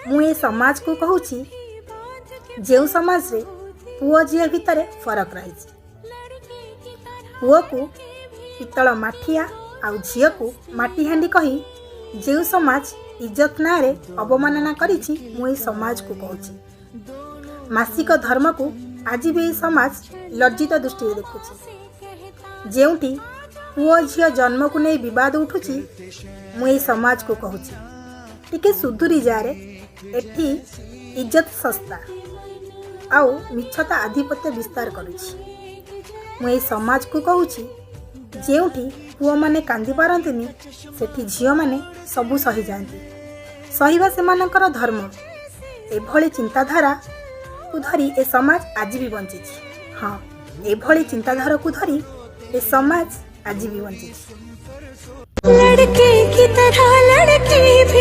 ମୁଁ ଏ ସମାଜକୁ କହୁଛି, ଯେଉଁ ସମାଜରେ ପୁଅ ଝିଅ ଭିତରେ ଫରକ ରହିଛି। ପୁଅକୁ ପିତ୍ତଳ ମାଠିଆ ଆଉ ଝିଅକୁ ମାଟି ହାଣ୍ଡି କହି ଯେଉଁ ସମାଜ ଇଜ୍ଜତ ନାଁରେ ଅବମାନନା କରିଛି, ମୁଁ ଏଇ ସମାଜକୁ କହୁଛି। ମାସିକ ଧର୍ମକୁ ଆଜି ବି ଏଇ ସମାଜ ଲଜ୍ଜିତ ଦୃଷ୍ଟିରେ ଦେଖୁଛି। ଯେଉଁଠି ପୁଅ ଝିଅ ଜନ୍ମକୁ ନେଇ ବିବାଦ ଉଠୁଛି, ମୁଁ ଏଇ ସମାଜକୁ କହୁଛି, ଟିକେ ସୁଧୁରି ଯାରେ। ଏଠି ଇଜ୍ଜତ ଶସ୍ତା ଆଉ ମିଛତା ଆଧିପତ୍ୟ ବିସ୍ତାର କରୁଛି। ମୁଁ ଏଇ ସମାଜକୁ କହୁଛି, ଯେଉଁଠି ପୁଅମାନେ କାନ୍ଦି ପାରନ୍ତିନି, ସେଠି ଝିଅମାନେ ସବୁ ସହିଯାଆନ୍ତି। ସହିବା ସେମାନଙ୍କର ଧର୍ମ। ଏଭଳି ଚିନ୍ତାଧାରାକୁ ଧରି ଏ ସମାଜ ଆଜି ବି ବଞ୍ଚିଛି। ହଁ, ଏଭଳି ଚିନ୍ତାଧାରାକୁ ଧରି ଏ ସମାଜ ଆଜି ବି ବଞ୍ଚିଛି। लड़के की तरह लड़की भी।